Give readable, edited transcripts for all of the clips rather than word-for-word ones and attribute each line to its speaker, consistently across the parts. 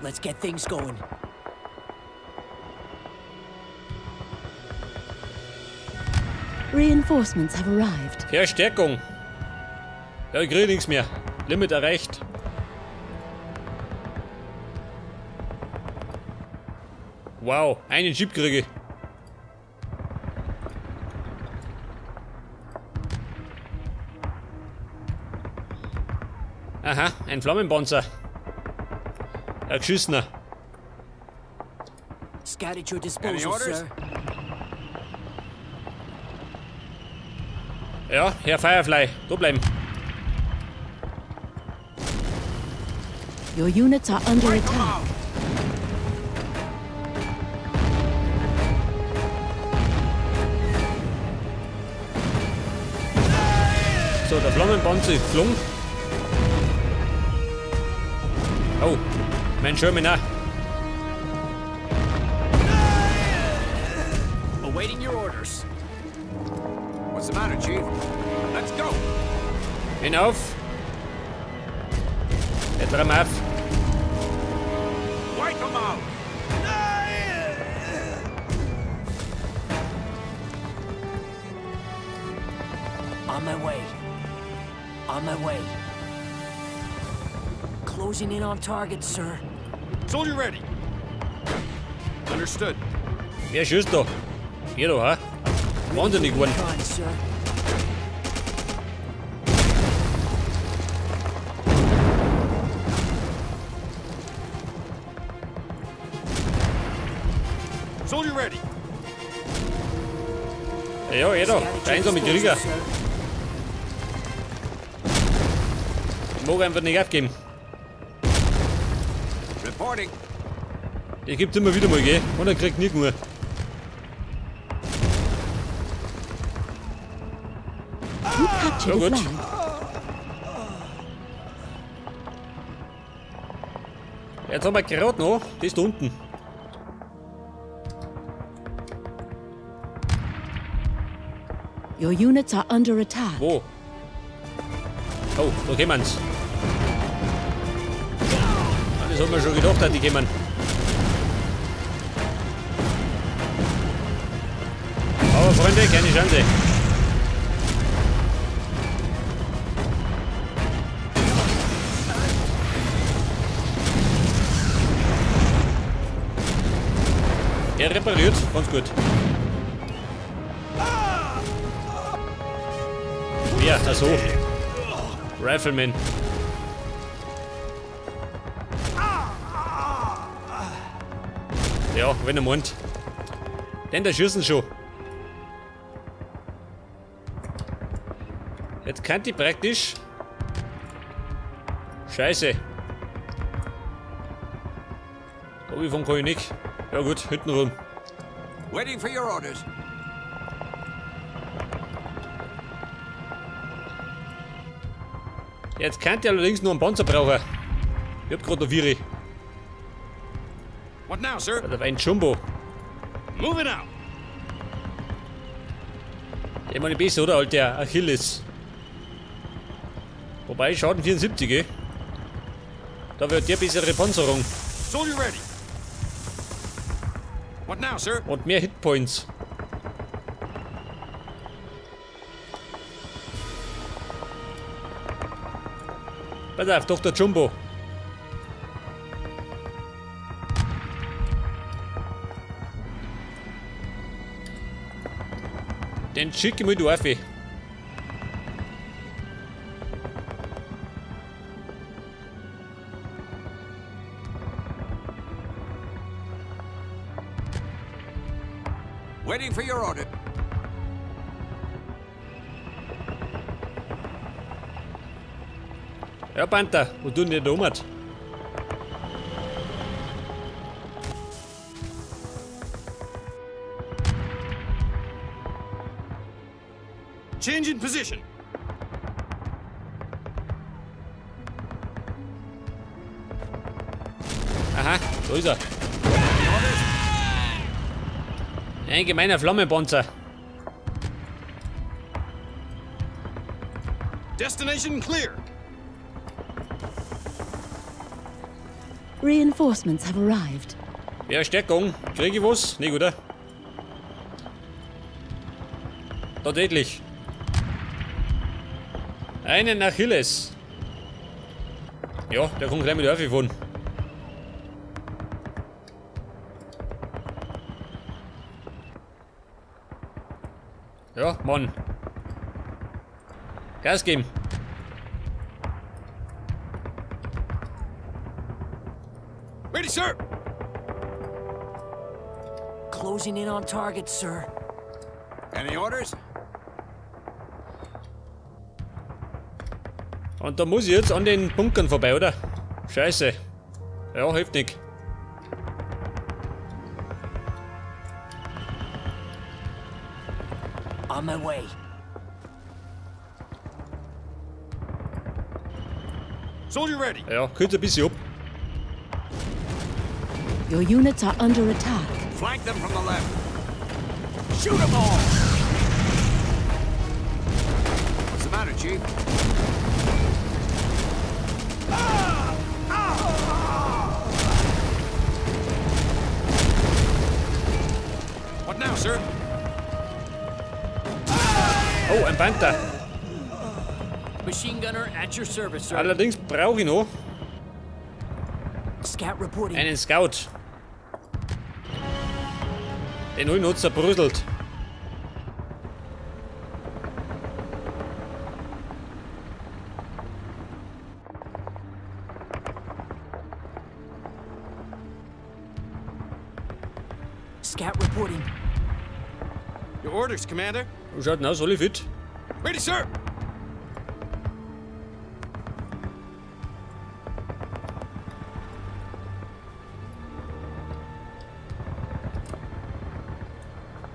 Speaker 1: Let's get things going.
Speaker 2: Reinforcements have arrived.
Speaker 3: Verstärkung. Ja, ich krieg nichts mehr. Limit erreicht. Wow, einen Jeep kriege ich. Aha, ein Flammenpanzer. Ein Geschissener.
Speaker 1: Scout at your disposal, sir.
Speaker 3: Ja, Herr Firefly, da bleiben.
Speaker 2: Your units are under attack.
Speaker 3: So, der Flammenpanzer ist geflogen. Oh, mein Sherman auch.
Speaker 1: Awaiting your orders.
Speaker 4: What's the matter, Chief? Let's go.
Speaker 3: Hinauf. Jetzt räum auf.
Speaker 4: Wipe them out.
Speaker 1: On my way. On my way. Closing in on target, sir.
Speaker 4: Soldier ready. Understood.
Speaker 3: Wer schießt da? Hier da, ha? Wahnsinnig geworden.
Speaker 4: Soldier ready.
Speaker 3: Ja, eh da. Der einsame Krieger. Ich mag einfach nicht aufgeben.
Speaker 4: Reporting.
Speaker 3: Die gibt's immer wieder mal, gell? Und er kriegt nie genug. Ja, gut. Jetzt haben wir gerade noch das da unten.
Speaker 2: Your units are under attack.
Speaker 3: Wo? Oh, da kämen's. Das hat man schon gedacht, dass die kämen. Aber Freunde, keine Chance. Er repariert, ganz gut. Ja, also. Rifleman. Ja, wenn er meint. Denn der schießen schon. Jetzt kann die praktisch. Scheiße. Da ich von kann ich nicht. Ja gut, hinten rum.
Speaker 4: Waiting for your orders.
Speaker 3: Jetzt könnt ihr allerdings nur einen Panzer brauchen. Ich hab grad noch Viere.
Speaker 4: What now, sir?
Speaker 3: Also ein Jumbo.
Speaker 4: Moving out.
Speaker 3: Der meine besser, oder? Alter Achilles. Wobei, Schaden 74, eh? Da wird der bessere Panzerung.
Speaker 4: Soldier ready. What now, sir?
Speaker 3: Und mehr Hitpoints. Pass auf, Dr. Jumbo. Den schicke ich mal da auf.
Speaker 4: Waiting for your order.
Speaker 3: Ja, Panther, wo tun die da um?
Speaker 4: Change in position.
Speaker 3: Aha, da ist er. Ein gemeiner Flammenpanzer.
Speaker 4: Destination clear.
Speaker 2: Reinforcements have arrived.
Speaker 3: Verstärkung. Krieg ich was? Nicht, oder? Tatsächlich. Einen Achilles. Ja, der kommt gleich mit aufgefahren. Ja, Mann. Gas geben.
Speaker 4: Ready, sir.
Speaker 1: Closing in on target, sir.
Speaker 4: Any orders?
Speaker 3: Und da muss ich jetzt an den Bunkern vorbei, oder? Scheiße. Ja, hilft nicht.
Speaker 1: On my way.
Speaker 4: Soldier ready.
Speaker 3: Ja, kühlt ein bisschen ab.
Speaker 2: Your units are under attack.
Speaker 4: Flank them from the left. Shoot them all. What's the matter, Chief? What now, sir?
Speaker 3: Oh, ein Panther.
Speaker 1: Machine gunner at your service, sir.
Speaker 3: Allerdings brauche ich noch
Speaker 1: Scout reporting.
Speaker 3: einen Scout. Den hol ich noch zerbröselt.
Speaker 1: Scout reporting.
Speaker 4: Your orders, Commander.
Speaker 3: Wie schaut denn aus? Alle fit?
Speaker 4: Ready, sir.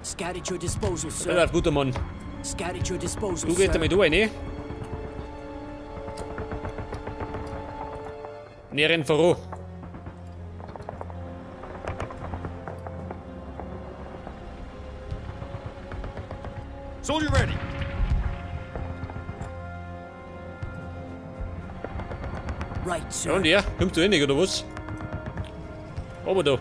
Speaker 1: Scout at your disposal, sir.
Speaker 3: Pass auf, guter Mann.
Speaker 1: Scout at your disposal,
Speaker 3: Du gehst
Speaker 1: sir.
Speaker 3: damit rein, ne? Und ich renn voran.
Speaker 4: Soldier ready.
Speaker 1: Right, sir.
Speaker 3: Ja, und er? Kommst du eh nicht, oder was? Aber da.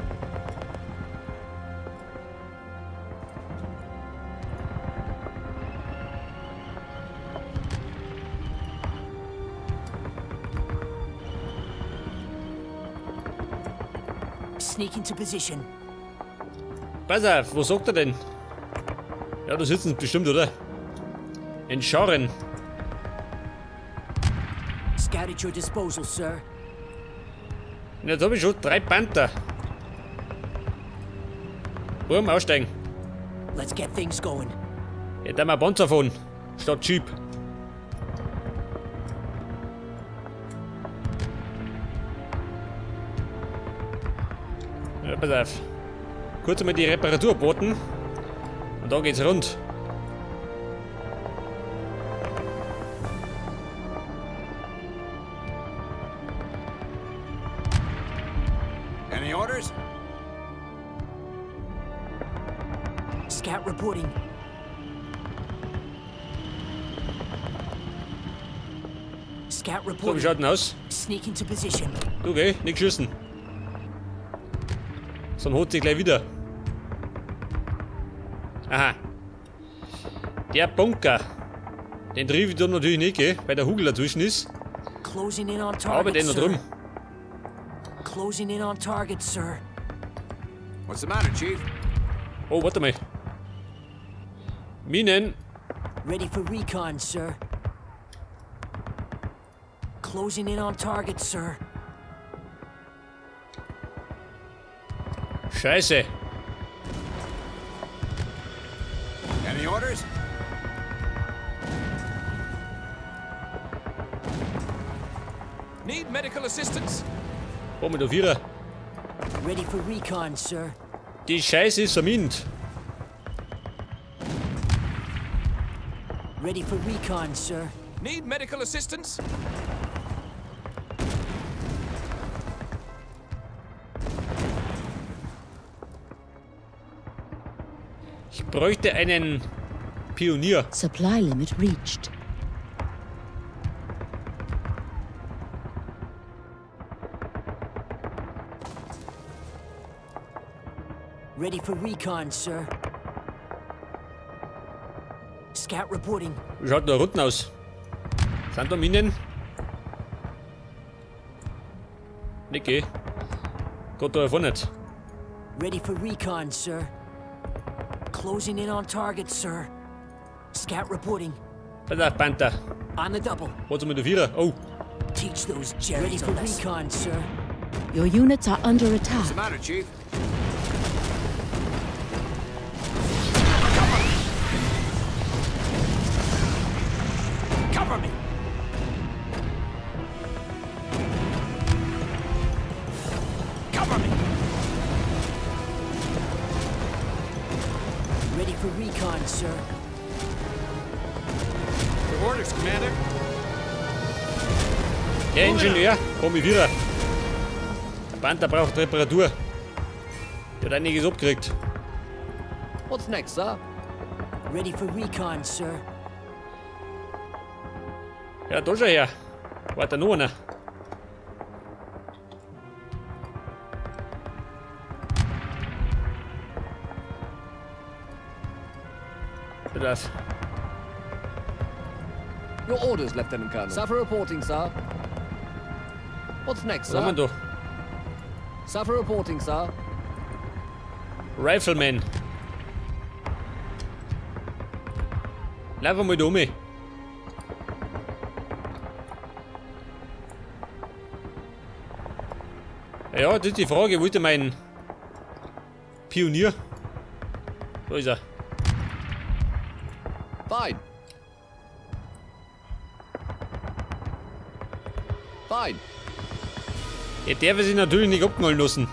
Speaker 1: Sneak into position.
Speaker 3: Pass auf, wo sagt er denn? Ja, da sitzen sie bestimmt, oder? In Scharen.
Speaker 1: Scout at your disposal, sir.
Speaker 3: Und jetzt hab ich schon 3 Panther. Warum aussteigen?
Speaker 1: Let's get things going.
Speaker 3: Jetzt haben wir Panzer fahren, statt Jeep. Ja, pass auf. Kurz einmal die Reparatur abwarten. Und dann geht's rund.
Speaker 4: Any orders?
Speaker 1: Scout reporting. Scout
Speaker 3: So, wie
Speaker 1: reporting.
Speaker 3: schaut denn aus?
Speaker 1: Sneak into position.
Speaker 3: Du, gell? Nicht schießen. Sonst holt sie gleich wieder. Aha. Der Bunker. Den triff ich da natürlich nicht, gell? Weil der Hugel dazwischen ist.
Speaker 1: Closing in on target,
Speaker 3: Aber den da
Speaker 1: sir.
Speaker 3: drüben.
Speaker 1: Closing in on target, sir.
Speaker 4: What's the matter, Chief?
Speaker 3: Oh, warte mal. Minen.
Speaker 1: Ready for recon, sir. Closing in on target, sir.
Speaker 3: Scheiße.
Speaker 4: Any orders?
Speaker 5: Need medical assistance?
Speaker 3: Oh, mit der Vierer.
Speaker 1: Ready for recon, sir.
Speaker 3: Die Scheiße ist vermint.
Speaker 1: Ready for recon, sir.
Speaker 5: Need medical assistance?
Speaker 3: Ich bräuchte einen Pionier.
Speaker 2: Supply limit reached.
Speaker 1: Ready for recon, sir. Scout reporting.
Speaker 3: Wie schaut da unten aus? Sind da Minen? Nicht, Gott, da davon nicht.
Speaker 1: Ready for recon, sir. Closing in on target, sir. Scout reporting.
Speaker 3: Pass auf, Panther.
Speaker 1: On the double.
Speaker 3: Warte mal, der Vierer. Oh.
Speaker 1: Teach those Jerrys. Ready for recon, sir.
Speaker 2: Your units are under attack.
Speaker 4: What's the matter, Chief?
Speaker 1: Cover me. Cover me. Ready for recon, sir.
Speaker 5: Your orders, Commander.
Speaker 3: Der Ingenieur, komm ich wieder. Der Panther braucht Reparatur. Der hat einiges abgekriegt.
Speaker 6: What's next, sir?
Speaker 1: Ready for recon, sir.
Speaker 3: Ja, da schon her. Warte noch einer. Pass auf.
Speaker 6: Your orders, Lieutenant Colonel. Suffer reporting, sir. What's next,
Speaker 3: Was haben
Speaker 6: sir?
Speaker 3: wir da?
Speaker 6: Suffer reporting, sir.
Speaker 3: Rifleman. Lauf mal da um. Ja, das ist die Frage, wo ist denn mein Pionier? Da ist er.
Speaker 6: Fine. Fine.
Speaker 3: Der darf sich natürlich nicht abknallen lassen.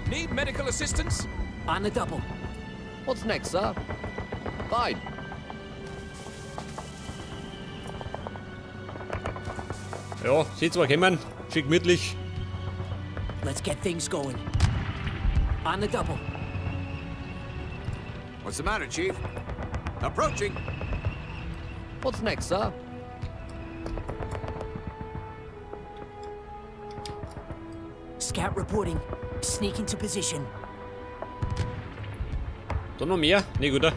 Speaker 5: Need medical assistance?
Speaker 1: On the double.
Speaker 6: What's next, sir? Fine.
Speaker 3: Ja, sie zwar kommen, schick gemütlich.
Speaker 1: Let's get things going. On the double.
Speaker 4: What's the matter, Chief? Approaching.
Speaker 6: What's next, sir?
Speaker 1: Scout reporting. Sneak into position.
Speaker 3: Da noch mehr? Nee, gut, oder?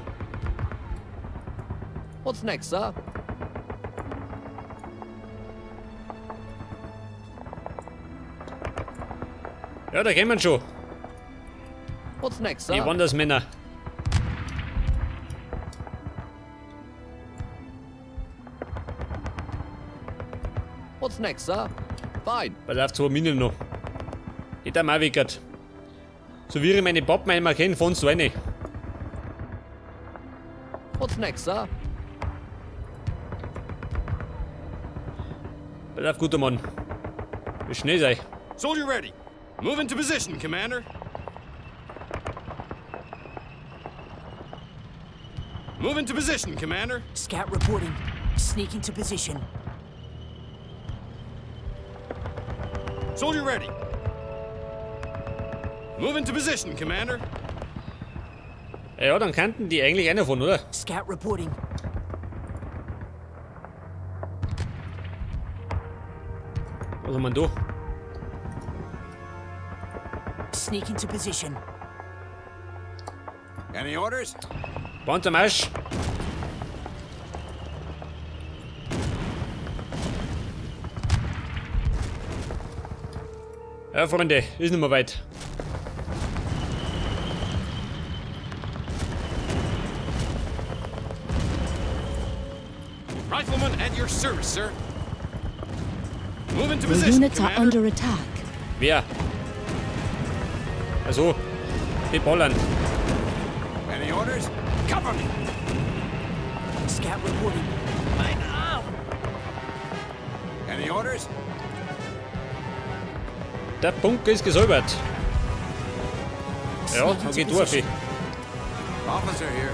Speaker 6: What's next, sir?
Speaker 3: Ja, da kommen schon.
Speaker 6: What's next,
Speaker 3: Die
Speaker 6: sir?
Speaker 3: Wandersmänner.
Speaker 6: What's next, sir? Fine.
Speaker 3: Pass auf, 2 Minen noch. Ich da mal weggert. So wie ich meine Pappen einmal kenne, fahren sie rein.
Speaker 6: What's next, sir?
Speaker 3: Pass auf, guter Mann. Wie schnell sei.
Speaker 5: Soldier ready. Move into position, Commander. Move into position, Commander.
Speaker 1: Scout reporting. Sneak into position.
Speaker 5: Soldier ready. Move into position, Commander.
Speaker 3: Ja, dann könnten die eigentlich einer von, oder?
Speaker 1: Scout reporting.
Speaker 3: Was haben wir denn da?
Speaker 1: Sneak into position.
Speaker 4: Any orders?
Speaker 3: Panzermarsch. Ja, Freunde, ist nicht mehr weit.
Speaker 5: Rifleman at your service, sir. Move into
Speaker 2: Your
Speaker 5: position,
Speaker 2: units are
Speaker 5: Commander.
Speaker 2: under attack.
Speaker 3: Wer? Also, die ballern.
Speaker 4: Any orders?
Speaker 1: Cover me. Scout reporting. Mein Arm.
Speaker 4: Any orders?
Speaker 3: Der Bunker ist gesäubert. Ja,
Speaker 1: Sneak into
Speaker 3: okay, du,
Speaker 1: position.
Speaker 4: Officer here.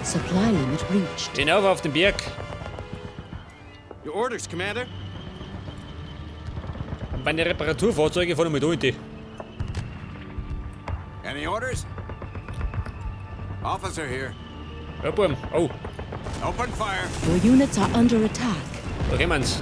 Speaker 2: Supply limit reached.
Speaker 3: Genau auf den Berg.
Speaker 5: Your orders, Commander.
Speaker 3: Und meine Reparaturfahrzeuge fahren wir da in die.
Speaker 4: Any orders? Officer here.
Speaker 3: Ja, Burm. Oh.
Speaker 4: Open fire.
Speaker 2: Your units are under attack.
Speaker 3: Da kommen's.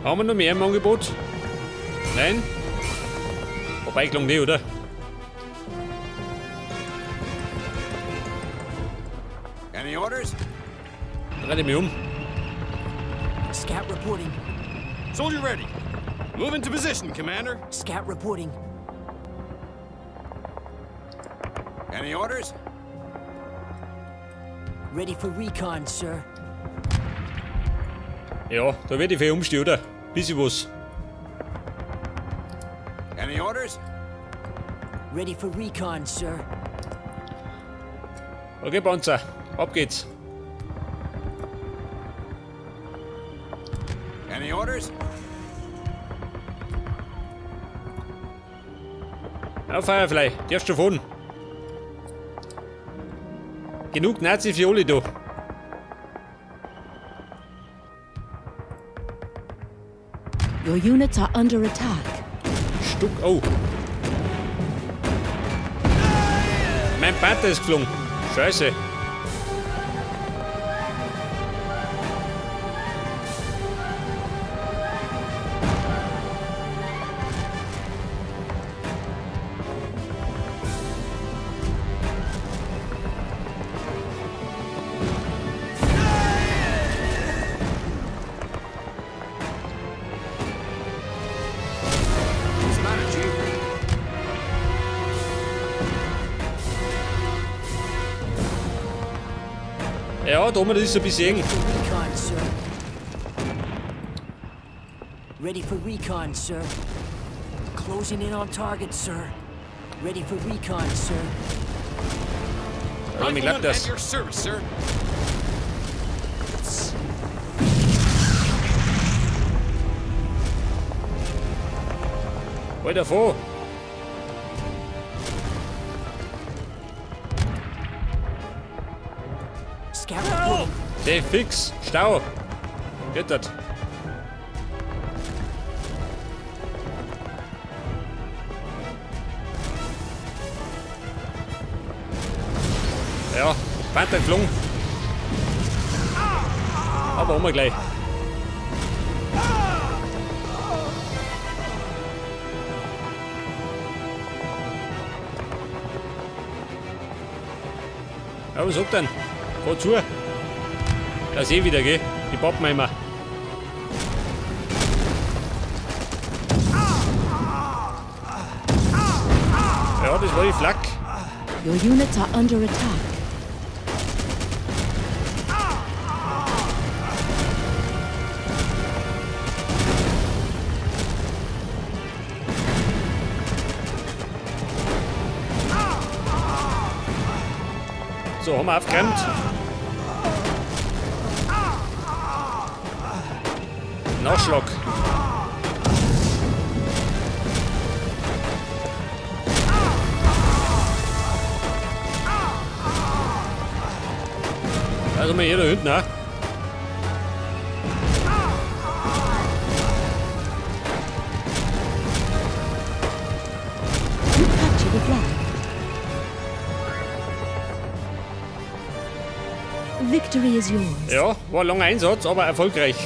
Speaker 3: Haben wir noch mehr im Angebot? Nein? Wobei, ich nicht, oder?
Speaker 4: Any orders?
Speaker 3: Dreh dich mich um.
Speaker 1: Scout reporting.
Speaker 5: Soldier ready. Move into position, Commander.
Speaker 1: Scout reporting.
Speaker 4: Any orders?
Speaker 1: Ready for recon, sir.
Speaker 3: Ja, da wird ich viel umstehen, oder? Bisschen was.
Speaker 4: Any orders?
Speaker 1: Ready for recon, sir.
Speaker 3: Okay, Panzer. Ab geht's.
Speaker 4: Any orders?
Speaker 3: Ja, Firefly, darfst du fahren. Genug Nazi für alle da.
Speaker 2: Your units are under attack.
Speaker 3: Stuck, oh. Mein Panther ist geflogen. Scheiße.
Speaker 4: What's the matter, Chief?
Speaker 3: Ja, da oben, das ist ein bisschen eng.
Speaker 1: For recon, sir. Ready for recon, sir. Closing in on target, sir. Ready for recon, sir.
Speaker 3: Ja, mir klappt
Speaker 5: Rifleman
Speaker 3: das.
Speaker 5: at your service, sir.
Speaker 3: Halt davor.
Speaker 1: Scout reporting.
Speaker 3: Okay, fix. Stau. Geht das. Ja, Panther geflogen. Aber haben wir gleich. Ja, was sagt denn? Fahr zu. Da seh ich wieder, gell? Die pappen wir immer. Ja, das war die Flak.
Speaker 2: Your units are under attack.
Speaker 3: So, haben wir aufgeräumt. Nachschlag. Also mal hier da hinten, ne?
Speaker 2: You captured the flag. Victory is yours.
Speaker 3: Ja, war ein langer Einsatz, aber erfolgreich.